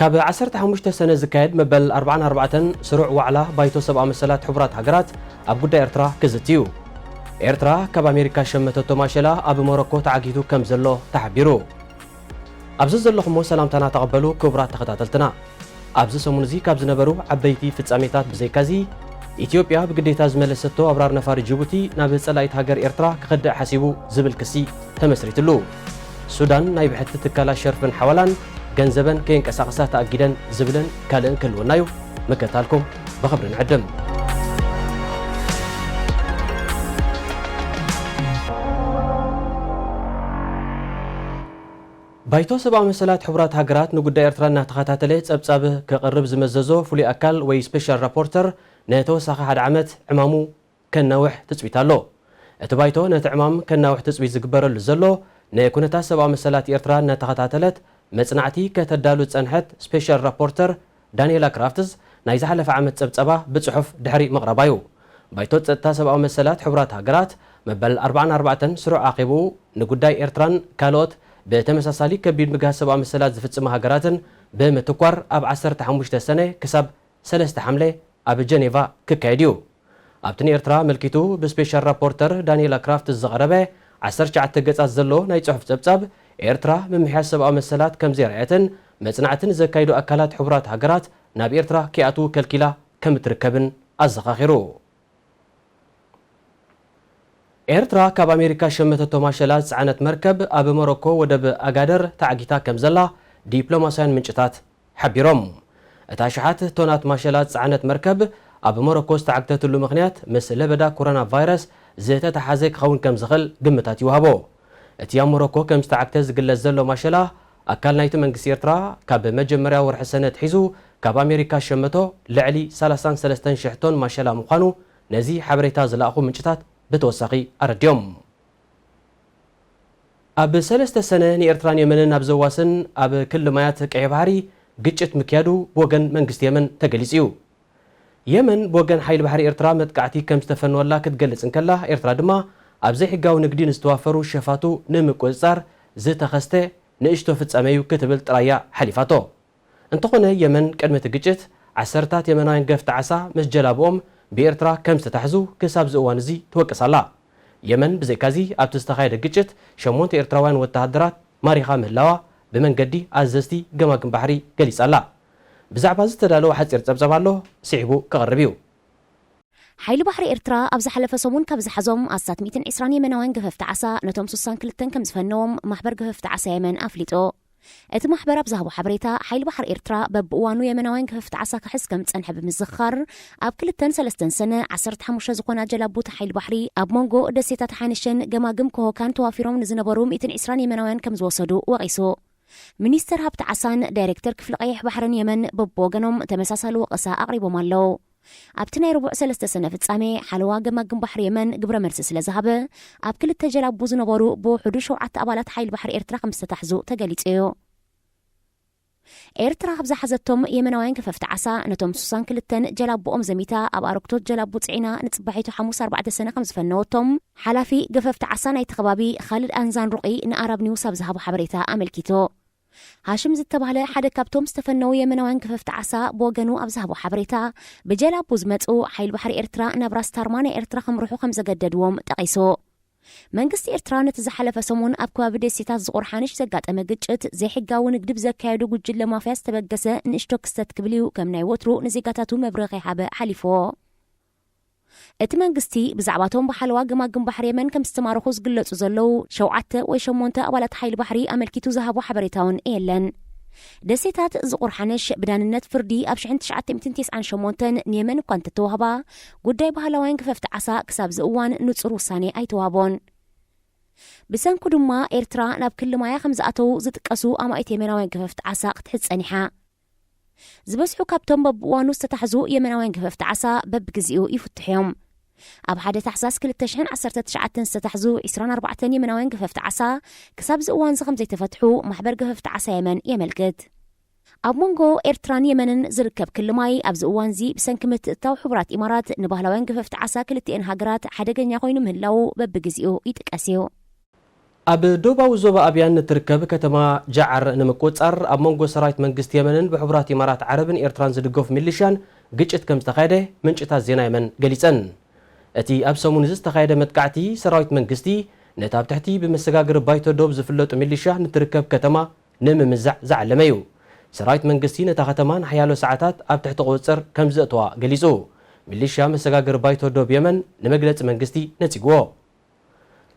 ካብ ዓሰርተ ሓሙሽተ ሰነ ዝካየድ መበል ኣርባዓን ኣርባዕተን ስሩዕ ዋዕላ ባይቶ ሰብኣዊ መሰላት ሕቡራት ሃገራት ኣብ ጉዳይ ኤርትራ ክዝቲ እዩ። ኤርትራ ካብ ኣሜሪካ ሸመተቶ ማሸላ ኣብ ሞሮኮ ተዓጊቱ ከም ዘሎ ተሓቢሩ። ኣብዚ ዘለኹሞ ሰላምታና ተቐበሉ ክቡራት ተኸታተልትና። ኣብዚ ሰሙን እዚ ካብ ዝነበሩ ዓበይቲ ፍጻሜታት ብዘይካዚ፣ ኢትዮጵያ ብግዴታ ዝመለሰቶ ኣብራር ነፋሪ ጅቡቲ ናብ ጸላኢት ሃገር ኤርትራ ክኸድእ ሓሲቡ ዝብል ክሲ ተመስሪትሉ። ሱዳን ናይ ብሕቲ ትካላት ሸርፍን ሓዋላን ገንዘበን ከየንቀሳቐሳ ተኣጊደን ዝብልን ካልእን ክህልወና እዩ። ምክትታልኩም ብኽብሪ ንዕድም። ባይቶ ሰብኣዊ መሰላት ሕቡራት ሃገራት ንጉዳይ ኤርትራ እናተኸታተለ ጸብጻብ ከቕርብ ዝመዘዞ ፍሉይ ኣካል ወይ ስፔሻል ራፖርተር ንተወሳኺ ሓደ ዓመት ዕማሙ ከናውሕ ትጽቢት ኣሎ። እቲ ባይቶ ነቲ ዕማም ከናውሕ ትጽቢት ዝግበረሉ ዘሎ ንኩነታት ሰብኣዊ መሰላት ኤርትራ እናተኸታተለት መጽናዕቲ ከተዳሉ ዝጸንሐት ስፔሻል ራፖርተር ዳንኤላ ክራፍትስ ናይ ዝሓለፈ ዓመት ጸብጸባ ብጽሑፍ ድሕሪ ምቕራባ እዩ። ባይቶ ጸጥታ ሰብኣዊ መሰላት ሕቡራት ሃገራት መበል ኣርባዓን ኣርባዕተን ስሩዕ ኣኼብኡ ንጉዳይ ኤርትራን ካልኦት ብተመሳሳሊ ከቢድ ምግሃስ ሰብኣዊ መሰላት ዝፍጽማ ሃገራትን ብምትኳር ኣብ ዓሰርተ ሓሙሽተ ሰነ ክሳብ ሰለስተ ሓምለ ኣብ ጀኔቫ ክካየድ እዩ። ኣብቲ ንኤርትራ ኣመልኪቱ ብስፔሻል ራፖርተር ዳንኤላ ክራፍት ዝቐረበ ዓሰርተ ትሽዓተ ገጻት ዘሎ ናይ ጽሑፍ ጸብጻብ፣ ኤርትራ ምምሕያሽ ሰብኣዊ መሰላት ከም ዘየርኣየትን መጽናዕቲ ንዘካይዱ ኣካላት ሕቡራት ሃገራት ናብ ኤርትራ ከይኣትዉ ከልኪላ ከም እትርከብን ኣዘኻኺሩ። ኤርትራ ካብ ኣሜሪካ ሸመተቶ ማሸላ ዝጸዓነት መርከብ ኣብ ሞሮኮ ወደብ ኣጋደር ተዓጊታ ከም ዘላ ዲፕሎማስያን ምንጭታት ሓቢሮም። እታ ኣሽሓት ቶናት ማሸላ ዝጸዓነት መርከብ ኣብ ሞሮኮ ዝተዓግተትሉ ምኽንያት ምስ ለበዳ ኮሮና ቫይረስ ዝተተሓዘ ክኸውን ከም ዝኽእል ግምታት ይወሃቦ። እቲ ኣብ ሞሮኮ ከም ዝተዓግተ ዝግለጽ ዘሎ ማሸላ ኣካል ናይቲ መንግስቲ ኤርትራ ካብ መጀመርያ ወርሒ ሰነ ኣትሒዙ ካብ ኣሜሪካ ዝሸመቶ ልዕሊ ሰላሳን ሰለስተን ሽሕ ቶን ማሸላ ምዃኑ ነዚ ሓበሬታ ዝለኣኹ ምንጭታት ብተወሳኺ ኣረድዮም። ኣብ ሰለስተ ሰነ ንኤርትራን የመንን ኣብ ዘዋስን ኣብ ክሊ ማያት ቀይሕ ባሕሪ ግጭት ምክያዱ ብወገን መንግስቲ የመን ተገሊጹ እዩ። የመን ብወገን ሓይሊ ባሕሪ ኤርትራ መጥቃዕቲ ከም ዝተፈነወላ ክትገልጽ እንከላ፣ ኤርትራ ድማ ኣብ ዘይሕጋዊ ንግዲ ንዝተዋፈሩ ሸፋቱ ንምቁጽጻር ዝተኸስተ ንእሽቶ ፍጻመ እዩ ክትብል ጥራይ እያ ሓሊፋቶ። እንተኾነ፣ የመን ቅድሚ እቲ ግጭት ዓሰርታት የመናውያን ገፍቲ ዓሳ ምስ ጀላብኦም ብኤርትራ ከም ዝተታሕዙ ክሳብ እዚ እዋን እዚ ትወቅስ ኣላ። የመን ብዘይካዚ ኣብቲ ዝተኻየደ ግጭት ሸሞንተ ኤርትራውያን ወተሃደራት ማሪኻ ምህላዋ ብመንገዲ ኣዘዝቲ ገማግም ባሕሪ ገሊጻ ኣላ። ብዛዕባ እዚ ዝተዳለወ ሓጺር ጸብጸብ ኣሎ፣ ስዒቡ ክቐርብ እዩ። ሓይሊ ባሕሪ ኤርትራ ኣብ ዝሓለፈ ሰሙን ካብ ዝሓዞም ኣስታት ሚእትን ዕስራን የመናውያን ገፈፍቲ ዓሳ ነቶም ስሳን ክልተን ከም ዝፈነዎም ማሕበር ገፈፍቲ ዓሳ የመን ኣፍሊጡ። እቲ ማሕበር ኣብ ዝሃቦ ሓበሬታ፣ ሓይሊ ባሕሪ ኤርትራ በብእዋኑ የመናውያን ገፈፍቲ ዓሳ ክሕዝ ከም ዝጸንሐ ብምዝኻር፣ ኣብ ክልተን ሰለስተን ሰነ ዓሰርተ ሓሙሽተ ዝኾና ጀላቡት ሓይሊ ባሕሪ ኣብ መንጎ ደሴታት ሓኒሸን ገማግም ኮሆካን ተዋፊሮም ንዝነበሩ ሚእትን ዕስራን የመናውያን ከም ዝወሰዱ ወቒሱ። ሚኒስተር ሃብቲ ዓሳን ዳይሬክተር ክፍሊ ቀይሕ ባሕርን የመን በብወገኖም ተመሳሳሊ ወቐሳ ኣቕሪቦም ኣለዉ። ኣብቲ ናይ ረቡዕ ሰለስተ ሰነ ፍጻሜ፣ ሓለዋ ገማግም ባሕሪ የመን ግብረ መልሲ ስለ ዝሃበ፣ ኣብ ክልተ ጀላቡ ዝነበሩ ብውሕዱ ሸውዓተ ኣባላት ሓይሊ ባሕሪ ኤርትራ ከም ዝተታሕዙ ተገሊጹ እዩ። ኤርትራ ኣብ ዝሓዘቶም የመናውያን ገፈፍቲ ዓሳ፣ ነቶም ስሳን ክልተን ጀላቡኦም ዘሚታ፣ ኣብ ኣረግቶት ጀላቡ ጽዒና ንጽባሒቱ ሓሙስ ኣርባዕተ ሰነ ከም ዝፈነወቶም፣ ሓላፊ ገፈፍቲ ዓሳ ናይቲ ከባቢ ኻልድ ኣንዛን ሩቂ ንኣራብ ኒውስ ኣብ ዝሃቦ ሓበሬታ ኣመልኪቱ። ሃሽም ዝተባህለ ሓደ ካብቶም ዝተፈነዉ የመናውያን ገፈፍቲ ዓሳ ብወገኑ ኣብ ዝሃቦ ሓበሬታ፣ ብጀላቡ ዝመጹ ሓይል ባሕሪ ኤርትራ ናብ ራስ ታርማ ናይ ኤርትራ ከምርሑ ከም ዘገደድዎም ጠቒሱ። መንግስቲ ኤርትራ ነቲ ዝሓለፈ ሰሙን ኣብ ከባቢ ደሴታት ዝቑር ሓንሽ ዘጋጠመ ግጭት፣ ዘይሕጋዊ ንግዲ ብዘካየዱ ጉጅለ ማፍያ ዝተበገሰ ንእሽቶ ክስተት ክብል እዩ ከም ናይ ወትሩ ንዜጋታቱ መብርሂ ከይሃበ ሓሊፍዎ። እቲ መንግስቲ ብዛዕባቶም ብሓለዋ ገማግም ባሕሪ የመን ከም ዝተማረኹ ዝግለጹ ዘለዉ ሸውዓተ ወይ ሸሞንተ ኣባላት ሓይሊ ባሕሪ ኣመልኪቱ ዝሃቦ ሓበሬታ እውን የለን። ደሴታት ዝቑር ሓንሽ ብዳንነት ፍርዲ ኣብ ሽሕን ትሽዓተ ሚእትን ተስዓን ሸሞንተን ንየመን እኳ እንተተዋህባ፣ ጉዳይ ባህላውያን ገፈፍቲ ዓሳ ክሳብ እዚ እዋን ንጹር ውሳኔ ኣይተዋህቦን። ብሰንኩ ድማ ኤርትራ ናብ ክሊ ማያ ከም ዝኣተዉ ዝጥቀሱ ኣማኢት የመናውያን ገፈፍቲ ዓሳ ክትሕዝ ጸኒሓ። ዝበዝሑ ካብቶም በብእዋኑ ዝተታሕዙ የመናውያን ገፈፍቲ ዓሳ በብግዜኡ ይፍትሑ እዮም። ኣብ ሓደ ታሕሳስ ክልተ ሽሕን ዓሰርተ ትሽዓተን ዝተታሕዙ ዕስራን ኣርባዕተን የመናውያን ገፈፍቲ ዓሳ ክሳብ እዚ እዋንዚ ከም ዘይተፈትሑ ማሕበር ገፈፍቲ ዓሳ የመን የመልክት። ኣብ መንጎ ኤርትራን የመንን ዝርከብ ክሊ ማይ ኣብዚ እዋንዚ ብሰንኪ ምትእትታው ሕቡራት ኢማራት ንባህላውያን ገፈፍቲ ዓሳ ክልቲኤን ሃገራት ሓደገኛ ኮይኑ ምህላዉ በብግዜኡ ይጥቀስ እዩ። ኣብ ደቡባዊ ዞባ ኣብያን እትርከብ ከተማ ጃዓር ንምቁጽጻር ኣብ መንጎ ሰራዊት መንግስቲ የመንን ብሕቡራት ኢማራት ዓረብን ኤርትራን ዝድገፉ ሚሊሻን ግጭት ከም ዝተኻየደ ምንጭታት ዜና የመን ገሊጸን። እቲ ኣብ ሰሙን እዚ ዝተኻየደ መጥቃዕቲ ሰራዊት መንግስቲ ነቲ ኣብ ትሕቲ ብመሰጋገሪ ባይቶ ዶብ ዝፍለጡ ሚሊሻ ንትርከብ ከተማ ንምምዛዕ ዝዓለመ እዩ። ሰራዊት መንግስቲ ነታ ከተማ ንሓያሎ ሰዓታት ኣብ ትሕቲ ቁጽጽር ከም ዘእተዋ ገሊጹ። ሚሊሻ መሰጋገሪ ባይቶ ዶብ የመን ንመግለጺ መንግስቲ ነጺግዎ።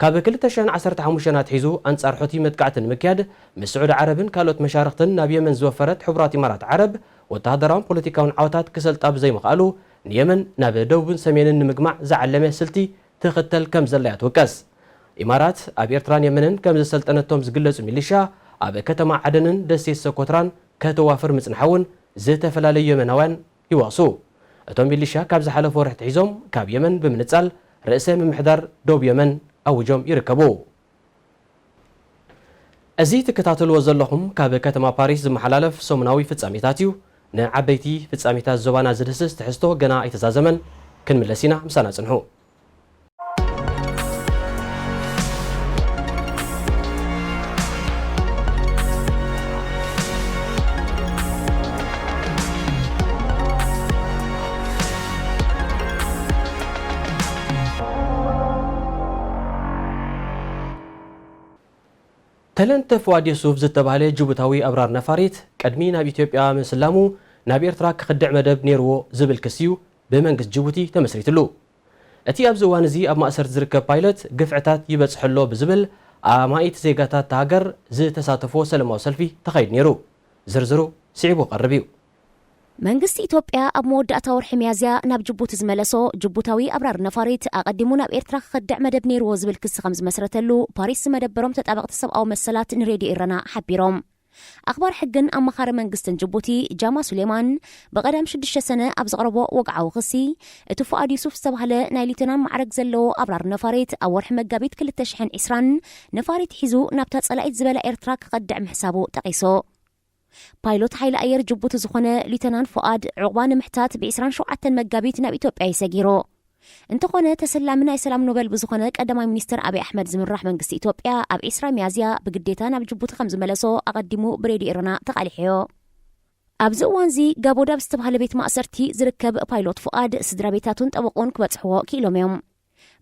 ካብ ክልተ ሽሕን ዓሰርተ ሓሙሽተን ኣትሒዙ ኣንጻር ሑቲ መጥቃዕቲ ንምክያድ ምስ ስዑዲ ዓረብን ካልኦት መሻርኽትን ናብ የመን ዝወፈረት ሕቡራት ኢማራት ዓረብ ወተሃደራውን ፖለቲካውን ዓወታት ክሰልጣ ብዘይምኽኣሉ ንየመን ናብ ደቡብን ሰሜንን ንምግማዕ ዝዓለመ ስልቲ ትኽተል ከም ዘላ እያ ትውቀስ። ኢማራት ኣብ ኤርትራን የመንን ከም ዘሰልጠነቶም ዝግለጹ ሚሊሻ ኣብ ከተማ ዓደንን ደሴት ሰኮትራን ከተዋፍር ምጽንሓ እውን ዝተፈላለዩ የመናውያን ይወቕሱ። እቶም ሚሊሻ ካብ ዝሓለፈ ወርሒ ኣትሒዞም ካብ የመን ብምንጻል ርእሰ ምምሕዳር ደቡብ የመን ኣውጆም ይርከቡ። እዚ ትከታተልዎ ዘለኹም ካብ ከተማ ፓሪስ ዝመሓላለፍ ሰሙናዊ ፍጻሜታት እዩ። ንዓበይቲ ፍጻሜታት ዞባና ዝድህስስ ትሕዝቶ ገና ኣይተዛዘመን፣ ክንምለስ ኢና፣ ምሳና ጽንሑ። ተለንተ ፍዋድ የሱፍ ዝተባህለ ጅቡታዊ ኣብራር ነፋሪት ቅድሚ ናብ ኢትዮጵያ ምስላሙ ናብ ኤርትራ ክኽድዕ መደብ ነይርዎ ዝብል ክሲ እዩ ብመንግስቲ ጅቡቲ ተመስሪትሉ። እቲ ኣብዚ እዋን እዚ ኣብ ማእሰርቲ ዝርከብ ፓይለት ግፍዕታት ይበጽሖ ኣሎ ብዝብል ኣማኢት ዜጋታት እታ ሃገር ዝተሳተፎ ሰለማዊ ሰልፊ ተኻይዱ ነይሩ። ዝርዝሩ ስዒቡ ክቐርብ እዩ። መንግስቲ ኢትዮጵያ ኣብ መወዳእታ ወርሒ ሚያዝያ ናብ ጅቡቲ ዝመለሶ ጅቡታዊ ኣብራር ነፋሪት ኣቐዲሙ ናብ ኤርትራ ክኸድዕ መደብ ነይርዎ ዝብል ክሲ ከም ዝመስረተሉ ፓሪስ ዝመደበሮም ተጣበቕቲ ሰብኣዊ መሰላት ንሬድዮ ኢረና ሓቢሮም። ኣኽባር ሕግን ኣማኻሪ መንግስትን ጅቡቲ ጃማ ሱሌማን ብቐዳም ሽዱሽተ ሰነ ኣብ ዘቕረቦ ወግዓዊ ክሲ፣ እቲ ፉኣድ ዩሱፍ ዝተባህለ ናይ ሊተናል ማዕረግ ዘለዎ ኣብራር ነፋሪት ኣብ ወርሒ መጋቢት ክልተ ሽሕን ዕስራን ነፋሪት ሒዙ ናብታ ጸላኢት ዝበላ ኤርትራ ክኸድዕ ምሕሳቡ ጠቒሱ። ፓይሎት ሓይሊ ኣየር ጅቡቲ ዝኾነ ሊተናል ፉኣድ ዑቕባ ንምሕታት ብ ዕስራን ሸውዓተን መጋቢት ናብ ኢትዮጵያ እዩ ሰጊሩ። እንተኾነ ተሰላሚ ናይ ሰላም ኖበል ብዝኾነ ቀዳማይ ሚኒስትር ኣብይ ኣሕመድ ዝምራሕ መንግስቲ ኢትዮጵያ ኣብ ዕስራ ሚያዝያ ብግዴታ ናብ ጅቡቲ ከም ዝመለሶ ኣቐዲሙ ብሬድዮ ኤረና ተቓሊሕዮ። ኣብዚ እዋንዚ ጋቦዳ ኣብ ዝተባህለ ቤት ማእሰርቲ ዝርከብ ፓይሎት ፉኣድ ስድራ ቤታቱን ጠበቆን ክበጽሕዎ ክኢሎም እዮም።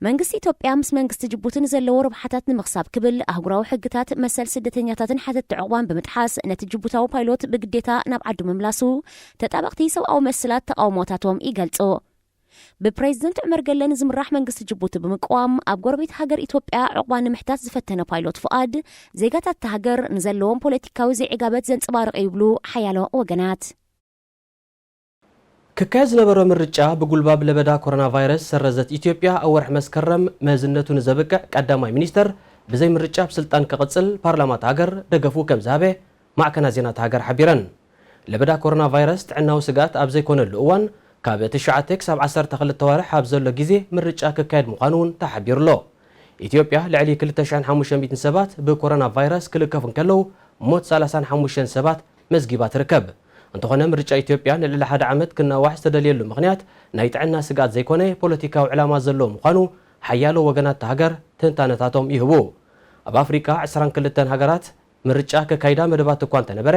መንግስቲ ኢትዮጵያ ምስ መንግስቲ ጅቡቲ ንዘለዎ ረብሓታት ንምኽሳብ ክብል ኣህጉራዊ ሕግታት መሰል ስደተኛታትን ሓተትቲ ዕቑባን ብምጥሓስ ነቲ ጅቡታዊ ፓይሎት ብግዴታ ናብ ዓዱ ምምላሱ ተጣበቕቲ ሰብኣዊ መሰላት ተቓውሞታቶም ይገልጹ። ብፕሬዝደንት ዑመር ገለ ንዝምራሕ መንግስቲ ጅቡቲ ብምቅዋም ኣብ ጎረቤት ሃገር ኢትዮጵያ ዕቑባ ንምሕታት ዝፈተነ ፓይሎት ፉኣድ ዜጋታት እታ ሃገር ንዘለዎም ፖለቲካዊ ዘይዕጋበት ዘንጸባርቕ እዩ ይብሉ ሓያሎ ወገናት። ክካየድ ዝነበሮ ምርጫ ብጉልባብ ለበዳ ኮሮና ቫይረስ ዝሰረዘት ኢትዮጵያ ኣብ ወርሒ መስከረም መዝነቱ ንዘብቅዕ ቀዳማይ ሚኒስተር ብዘይ ምርጫ ኣብ ስልጣን ክቕጽል ፓርላማ እታ ሃገር ደገፉ ከም ዝሃበ ማዕከናት ዜና እታ ሃገር ሓቢረን። ለበዳ ኮሮና ቫይረስ ጥዕናዊ ስግኣት ኣብ ዘይኮነሉ እዋን ካብ ትሽዓተ ክሳብ ዓሰርተ ክልተ ኣዋርሕ ኣብ ዘሎ ግዜ ምርጫ ክካየድ ምዃኑ እውን ተሓቢሩ ኣሎ። ኢትዮጵያ ልዕሊ ክልተ ሽሕን ሓሙሽተ ሚእትን ሰባት ብኮሮና ቫይረስ ክልከፉ እንከለዉ ሞት ሰላሳን ሓሙሽተን ሰባት መዝጊባ ትርከብ። እንተኾነ ምርጫ ኢትዮጵያ ንልዕሊ ሓደ ዓመት ክናዋሕ ዝተደልየሉ ምኽንያት ናይ ጥዕና ስግኣት ዘይኮነ ፖለቲካዊ ዕላማ ዘለዎ ምዃኑ ሓያሎ ወገናት እታ ሃገር ትንታነታቶም ይህቡ። ኣብ ኣፍሪቃ ዕስራን ክልተን ሃገራት ምርጫ ከካይዳ መደባት እኳ እንተነበረ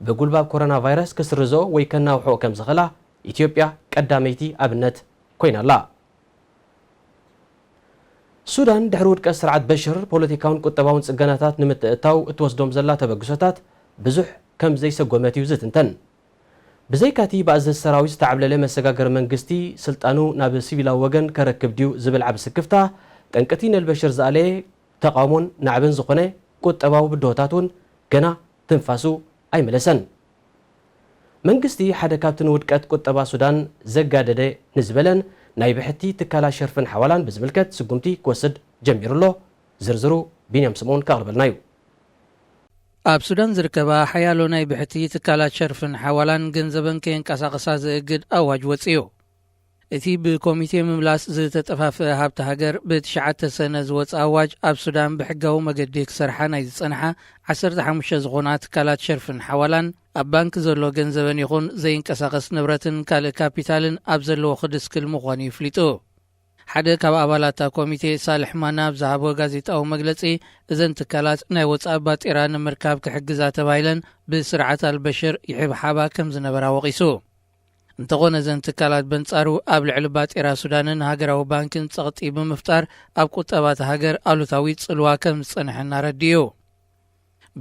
ብጉልባብ ኮሮና ቫይረስ ክስርዝኦ ወይ ከናውሕኦ ከም ዝኽእላ ኢትዮጵያ ቀዳመይቲ ኣብነት ኮይና ኣላ። ሱዳን ድሕሪ ውድቀት ስርዓት በሽር ፖለቲካውን ቁጠባውን ጽገናታት ንምትእትታው እትወስዶም ዘላ ተበግሶታት ብዙሕ ከም ዘይሰጎመት እዩ ዝትንተን። ብዘይካቲ ብኣዘዝ ሰራዊት ዝተዓብለለ መሰጋገሪ መንግስቲ ስልጣኑ ናብ ሲቪላዊ ወገን ከረክብ ድዩ ዝብል ዓቢ ስክፍታ፣ ጠንቅቲ ነልበሽር ዝኣለየ ተቓውሞን ናዕብን ዝኾነ ቁጠባዊ ብድሆታት እውን ገና ትንፋሱ ኣይመለሰን። መንግስቲ ሓደ ካብቲ ንውድቀት ቁጠባ ሱዳን ዘጋደደ ንዝበለን ናይ ብሕቲ ትካላት ሸርፍን ሓዋላን ብዝምልከት ስጉምቲ ክወስድ ጀሚሩ ኣሎ። ዝርዝሩ ቢንያም ስምኦን ከቕርበልና እዩ። ኣብ ሱዳን ዝርከባ ሓያሎ ናይ ብሕቲ ትካላት ሸርፍን ሓዋላን ገንዘበን ከየንቀሳቐሳ ዘእግድ ኣዋጅ ወጺኡ። እቲ ብኮሚቴ ምምላስ ዝተጠፋፍአ ሃብቲ ሃገር ብትሽዓተ ሰነ ዝወጸ ኣዋጅ ኣብ ሱዳን ብሕጋዊ መገዲ ክሰርሓ ናይ ዝጸንሓ ዓሰርተ ሓሙሽተ ዝኾና ትካላት ሸርፍን ሓዋላን ኣብ ባንክ ዘሎ ገንዘበን ይኹን ዘይንቀሳቐስ ንብረትን ካልእ ካፒታልን ኣብ ዘለዎ ክድስክል ምዃኑ ይፍሊጡ። ሓደ ካብ ኣባላት እታ ኮሚቴ ሳልሕ ማና ኣብ ዝሃቦ ጋዜጣዊ መግለጺ፣ እዘን ትካላት ናይ ወጻኢ ባጤራ ንምርካብ ክሕግዛ ተባሂለን ብስርዓት ኣልበሽር ይሕብሓባ ከም ዝነበራ ወቒሱ። እንተኾነ እዘን ትካላት በንጻሩ ኣብ ልዕሊ ባጤራ ሱዳንን ሃገራዊ ባንክን ጸቕጢ ብምፍጣር ኣብ ቁጠባ እታ ሃገር ኣሉታዊ ጽልዋ ከም ዝጸንሐን ኣረዲኡ።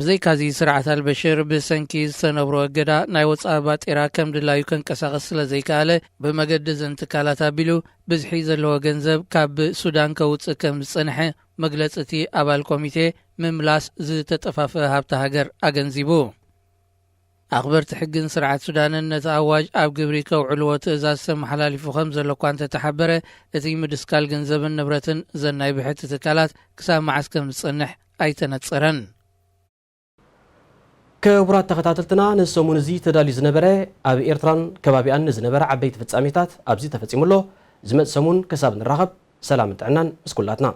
ብዘይካዚ ስርዓት ኣልበሽር ብሰንኪ ዝተነብሮ እገዳ ናይ ወጻኢ ባጤራ ከም ድላዩ ከንቀሳቐስ ስለ ዘይከኣለ ብመገዲ እዘን ትካላት ኣቢሉ ብዝሒ ዘለዎ ገንዘብ ካብ ሱዳን ከውጽእ ከም ዝጸንሐ መግለጺ እቲ ኣባል ኮሚቴ ምምላስ ዝተጠፋፈ ሃብቲ ሃገር ኣገንዚቡ። ኣኽበርቲ ሕግን ስርዓት ሱዳንን ነቲ ኣዋጅ ኣብ ግብሪ ከውዕልዎ ትእዛዝ ተመሓላሊፉ ከም ዘሎ እኳ እንተተሓበረ፣ እቲ ምድስካል ገንዘብን ንብረትን ዘናይ ብሕቲ ትካላት ክሳብ መዓስ ከም ዝጸንሕ ኣይተነጸረን። ክቡራት ተኸታተልትና፣ ንሰሙን እዚ ተዳልዩ ዝነበረ ኣብ ኤርትራን ከባቢኣን ንዝነበረ ዓበይቲ ፍጻሜታት ኣብዚ ተፈጺሙ ኣሎ። ዝመጽእ ሰሙን ክሳብ ንራኸብ፣ ሰላምን ጥዕናን ምስ ኩላትና።